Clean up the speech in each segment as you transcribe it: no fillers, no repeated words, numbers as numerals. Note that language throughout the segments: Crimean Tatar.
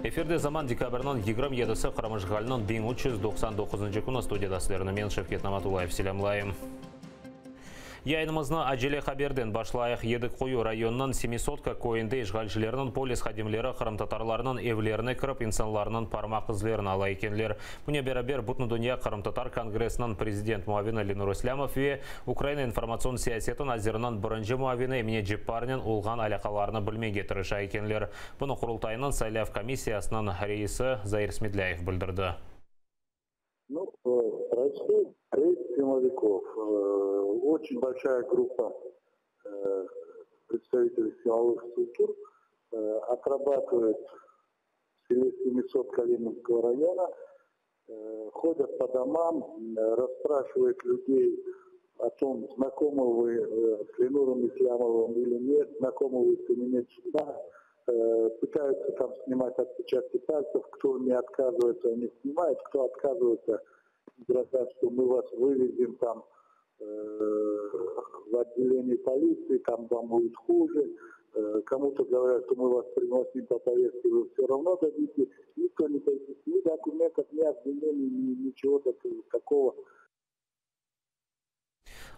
Efirde Zaman dekabrniñ 27-si Qırım işğaliniñ 1399-ncı künü studiyada sizlerni men, Şevket Namatullayev, selâmlayım. Yayınımıznı acele haberden başlayıq. Yedi Quyu rayonınıñ Semisotka köyünde işğalcilerniñ polis hadimleri qırımtatarlarnıñ evlerine kirip, insanlarnıñ parmaq izlerini ala ekenler. Bunen beraber, Bütündünya qırımtatar kongressiniñ prezident muavini Lenur İslâmov ve Ukraina informatsion siyaseti naziriniñ birinci muavini Emine Cepparnen olğan alâqalarını bilmege tırışa ekenler. Bunı Qurultaynıñ saylav komissiyasınıñ reisi Zair Smedlâyev bildirdi. Nu, proishodit reyd silovikov. Oçen bolşaya gruppa predstaviteley silovıh struktur otrabatıvayut v sele Semisotka Leninskogo rayona, hodât po domam, rasspraşivayut lüdey o tom, znakomı vı s Lenurom İslâmovım ili net, znakomı vı s Emine Ceppar, pıtayutsa tam snimat otpeçatki paltsev, kto ne otkazıvaetsâ, u nih snimayut, kto otkazıvaetsâ, grozât, çto mı vas vıvezem tam v otdeleniye politsii, tam vam budet huje, komu-to govorât, çto mı vas priglasim po povestke, vı vse ravno dadite, nikto nikakih ni dokumentov, ni obvineniy, ni niçego takogo.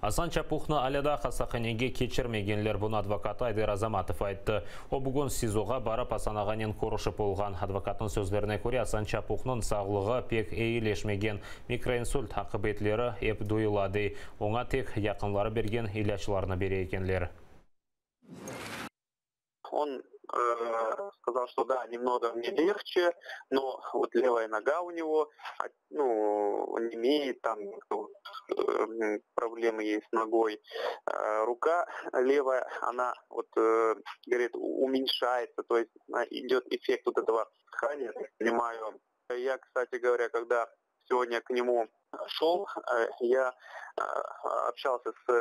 Asan Çapuhnı alâ daa hastahanege keçirmegenler, bunı advokatı Ayder Azamatov ayttı. O, bugün SİZOğa barıp, Asan ağanen körüşip olğan. Advokatnıñ sözlerine köre, Asan Çapuhnıñ sağlığı pek eyileşmegen, mikroinsult aqibetleri ep duyula, dey. Oña tek yaqınları bergen ilâclarnı bere ekenler. On skazal, çto da, nemnogo mne legçe, no vot levaya noga u nego, nu, nemeyet, tam problemı est s nogoy, ruka levaya, ona vot, govorit, umenşayetsâ, to est idet effekt vot etogo dıhaniya, ponimayu. Ya, kstati govorâ, kogda segodnâ k nemu şol, ya obşalsâ s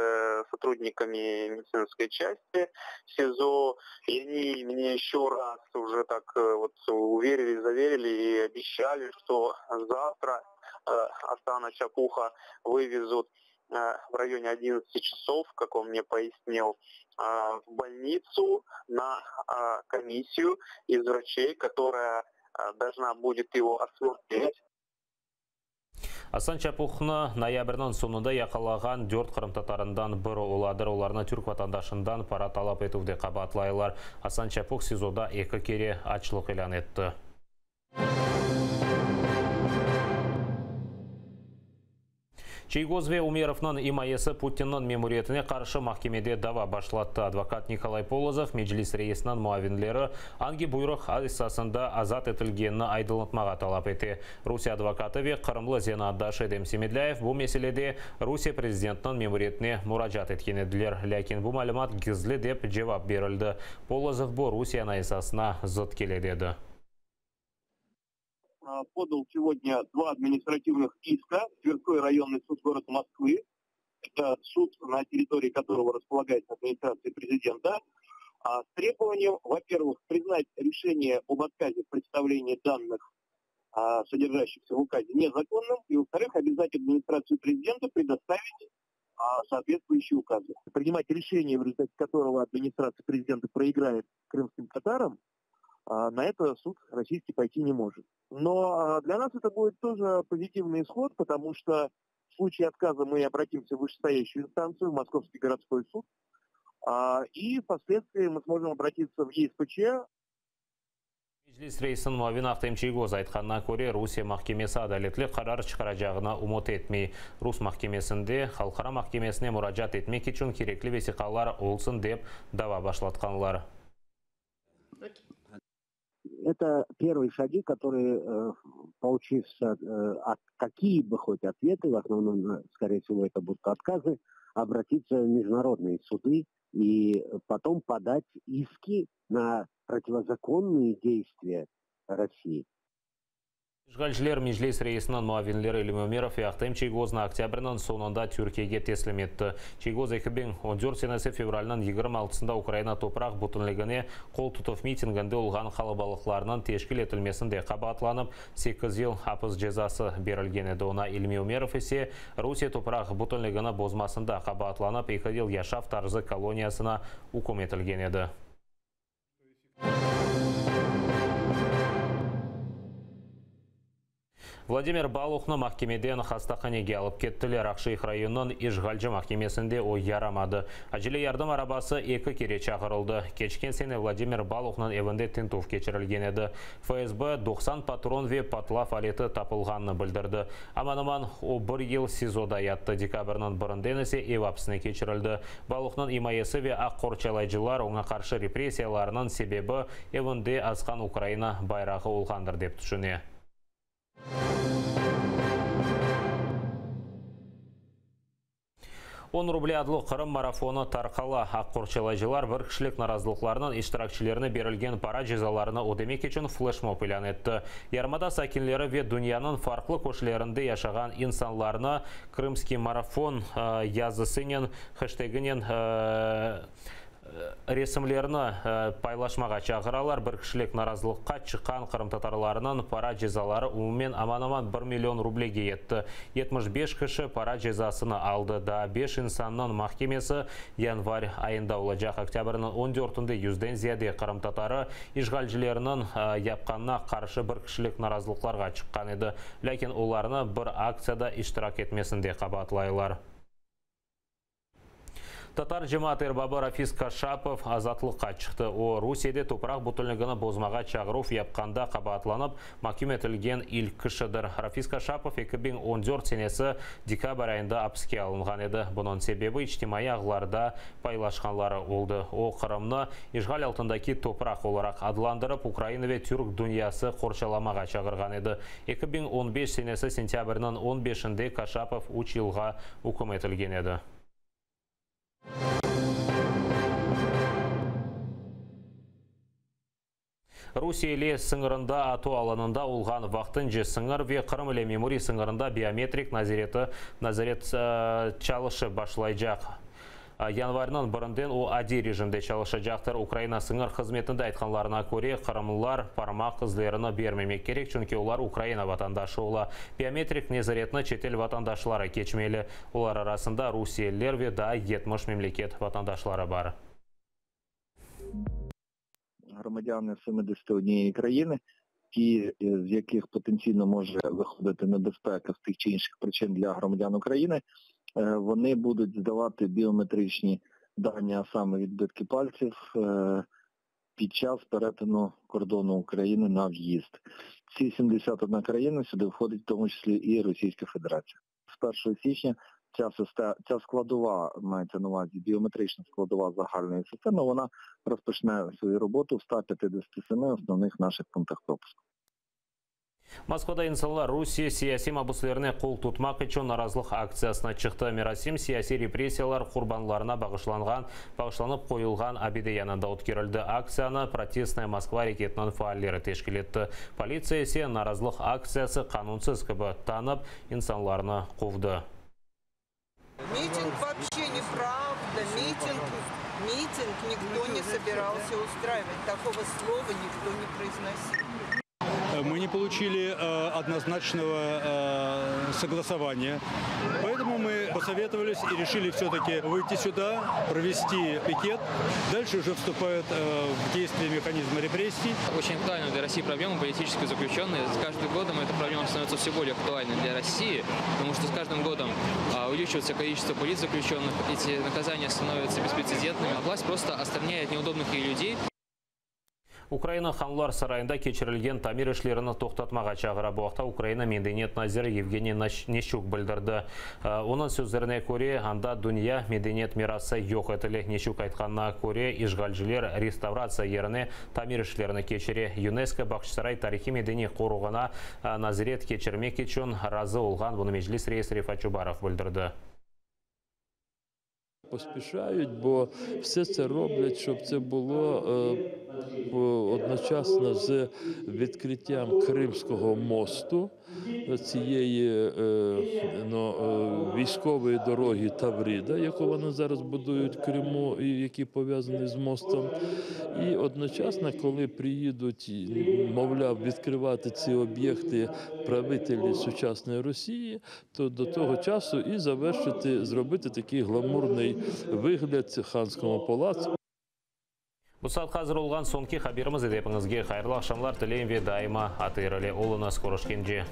sotrudnikami meditsinskoy çasti SİZO, i oni mne eşço raz uje tak vot uverili, zaverili i obeşçali, çto zavtra Asana Çapuha vıvezut v rayone odinnadtsati çasov, kak on mne poyasnil, v bolnitsu na komissiyu iz vraçey, kotoraya dolžna budet ego osmotret. Asan Çapuhnı noyabrniñ soñunda yaqalağan dört qırımtatarından biri oladır. Olarnı türk vatandaşından para talap etüvde qabaatlaylar. Asan Çapuh SİZOda eki kere açlıq ilân etti. Çiygoz ve Umerovnıñ imayesi Putinniñ memuriyetine qarşı mahkemede dava başlattı. Advokat Nikolay Polozov, Meclis reisiniñ muavinleri angi buyruq esasında azat etilgenini aydınlatmağa talap ete. Rusiye advokatı ve qırımlı zenaatdaşı Edem Semedlâyev bu meselede Rusiye prezidentiniñ memuriyetine muracaat etken ediler, lâkin bu malümat gizli dep cevap berildi. Polozov bu Rusiye Anayasasına zıt kele dedi. Podal segodnâ dva administrativnıh iska v Tverskoy rayonnıy sud gorod Moskvı, eto sud, na territorii kotorого raspolagaetsâ administratsiya prezidenta, s trebovaniyem, vo-pervıh, priznat rešeniye ob otkaze v predstavlenii dannıh, sodержащихся v ukaze, nezakonnym, i, vo-vtorıh, obязat administratsiyu prezidenta predostavit sootvetstvuyuşçie ukazy. Prinimat rešeniye, v rezultate kotorого administratsiya prezidenta proigraet krımskim tataram, na eto sud rossiyskiy poyti ne možet. No dlâ nas eto budet тоже pozitivnyy ishod, potomu çto v sluçaye otkaza mı obratimsâ v vışestoyaşçuyu instantsiyu, v Moskovskiy gorodskoy sud, i vposledstvii mı smojem obratitsâ v ESPÇ. Meclis reisiniñ muavini Ahtem Çiygoz aytqanına köre, Rusiye mahkemesi adaletli qarar çıqaracağına ümüt etmey. Rus mahkemesinde halqara mahkemesine muracaat etmek içün kerekli vesiqalar olsun dep dava başlatqanlar. Это первые шаги, которые, получив какие бы хоть ответы, в основном, скорее всего, это будут отказы, обратиться в международные суды и потом подать иски на противозаконные действия России. İşğalciler Meclis reisiniñ muavinleri İlmi Ümerov ve Ahtem Çiygoznı oktâbrniñ soñunda Türkiyege teslim etti. Çiygoz 2014 senesi fevralniñ 26-sında Ukraina topraq bütünligine qol tutuv mitinginde olğan qalabalıqlarnıñ teşkil etilmesinde qabaatlanıp, sekiz yıl apis cezası berilgen edi. Oña İlmi Ümerov ise Rusiye topraq bütünligini bozmasında qabaatlanıp, eki yıl yaşav tarzı koloniyasına üküm etilgen edi. Vladimir Baluhnı mahkemeden hastahanege alıp kettiler. Aqşeyh rayonınıñ işğalci mahkemesinde o yaramadı. Acele yardım arabası eki kere çağırıldı. Keçken sene Vladimir Baluhnıñ evinde tintüv keçirilgen edi. FSB, 90 patron ve patlav aleti tapılğanını bildirdi. Aman-aman o bir yıl SİZOda yattı, dekabrniñ birinden ise ev apsine keçirildi. Baluhnıñ imayesi ve aq qorçalayıcılar oña qarşı repressiyalarnıñ sebebi evinde asqan Ukraina bayrağı olğandır, dep tüşüne. On ruble adlı Qırım marafonı tarqala. Aq qorçalayıcılar bir kişilik narazılıqlarnıñ iştirakçilerine berilgen para cezalarını ödemek içün fleşmob ilân etti. Yarımada sakinleri ve dünyanıñ farqlı köşelerinde yaşağan insanlarnı Krımskiy marafon yazısınen, heşteginen, resimlerini paylaşmağa çağıralar. Bir kişilik narazılıqqa çıqqan qırımtatarlarnıñ para cezaları umumen aman-aman bir million rublege yetti. 75 kişi para cezasını aldı. Daa beş insannıñ mahkemesi yanvar ayında olacaq. Oktâbrniñ on dörtünde yüzden ziyade qırımtatarı işğalcilerniñ yapqanına qarşı bir kişilik narazılıqlarğa çıqqan edi. Lâkin olarnı bir aktsiyada iştirak etmesinde qabaatlaylar. Tatar cemaat erbabı Rafis Kaşapov azatlıqqa çıqtı. O, Rusiyede topraq bütünligini bozmağa çağıruv yapqanda qabaatlanıp, mahküm etilgen ilk kişidir. Rafis Kaşapov 2014 senesi dekabr ayında apiske alınğan edi. Bunıñ sebebi içtimaiy ağlarda paylaşqanları oldı. O, Qırımnı işğal altındaki topraq olaraq adlandırıp, Ukraina ve türk dünyası qorçalamağa çağırğan edi. 2015 senesi sentâbrniñ on beşinde Kaşapov üç yılğa üküm etilgen edi. Rusiye ile sıñırında ATO alanında olğan vaqtınca sıñır ve Qırım ile memuriy sıñırında biometrik nazareti nazaret çalışıp başlaycaq. Yanvarniñ birinden o adiy rejimde çalışacaqtır. Ukraina sıñır hızmetinde aytqanlarına köre, qırımlılar parmaq izlerini bermemek kerek, çünki olar Ukraina vatandaşı ola. Biometrik nezaretni çetel vatandaşları keçmeli. Olar arasında rusiyeliler ve daa 70 memleket vatandaşları bar. Громадяни 71 країни, ті, з яких потенційно може виходити небезпека з тих чи інших причин для громадян України, вони будуть здавати біометричні дані, а саме відбитки пальців, під час перетину кордону України на в'їзд. Ці 71 країна, сюди входить в тому числі і Російська Федерація. З 1 січня ця система, ця складова, мається на увазі біометрична складова загальної системи, вона розпочне свою роботу в 157 основних наших пунктах пропуску. Moskvada insanlar Rusiye siyasiy mabuslerine qol tutmaq içün narazılıq aktsiyasına çıqtı. Merasim siyasiy repressiyalar qurbanlarına bağışlanğan bağışlanıp qoyulğan abide yanında ötkerildi. Aktsiyanı Protestnaya Moskva areketiniñ faalleri teşkil etti. Politsiya ise narazılıq aktsiyası qanunsız kibi tanıp, insanlarnı quvdı. Митинг вообще неправда. Митинг, митинг никто не собирался устраивать. Такого слова никто не произносил. Мы не получили однозначного согласования. Поэтому мы посоветовались и решили все-таки выйти сюда, провести пикет. Дальше уже вступает в действие механизм репрессий. Очень актуальна для России проблема политические заключенные. С каждым годом эта проблема становится все более актуальной для России, потому что с каждым годом увеличивается количество политзаключенных, эти наказания становятся беспрецедентными, а власть просто отстраняет неудобных ей людей. Ukraina Hanlar sarayında keçirilgen tamir işlerini toqtatmağa çağıra. Bu aqta Ukraina medeniyet naziri Yevgeniy Neşçuk bildirdi. Onıñ sözlerine köre, anda dünya medeniyet mirası yoq etile. Neşçuk aytqanına köre, işğalciler restavratsiya yerine tamir işlerini keçire. UNESCO Bağçasaray tarihiy-medeniy qoruğına nazaret keçirmek içün razı olğan, bunı Meclis reisi Refat Çubarov bildirdi. Поспішають, бо все це роблять, щоб це було одночасно з відкриттям Кримського мосту, цієї ну, військової дороги Таврида, яку вони зараз будують в Криму, і який пов'язаний з мостом. І одночасно, коли приїдуть, мовляв, відкривати ці об'єкти правителі сучасної Росії, то до того часу і завершити, зробити такий гламурний вигляд ханському палацу. Bu saat azır olğan soñki haberimiz edi. Epiñizge hayırlı aqşamlar tileyim ve daima ATR ile oluñız. Körüşkence.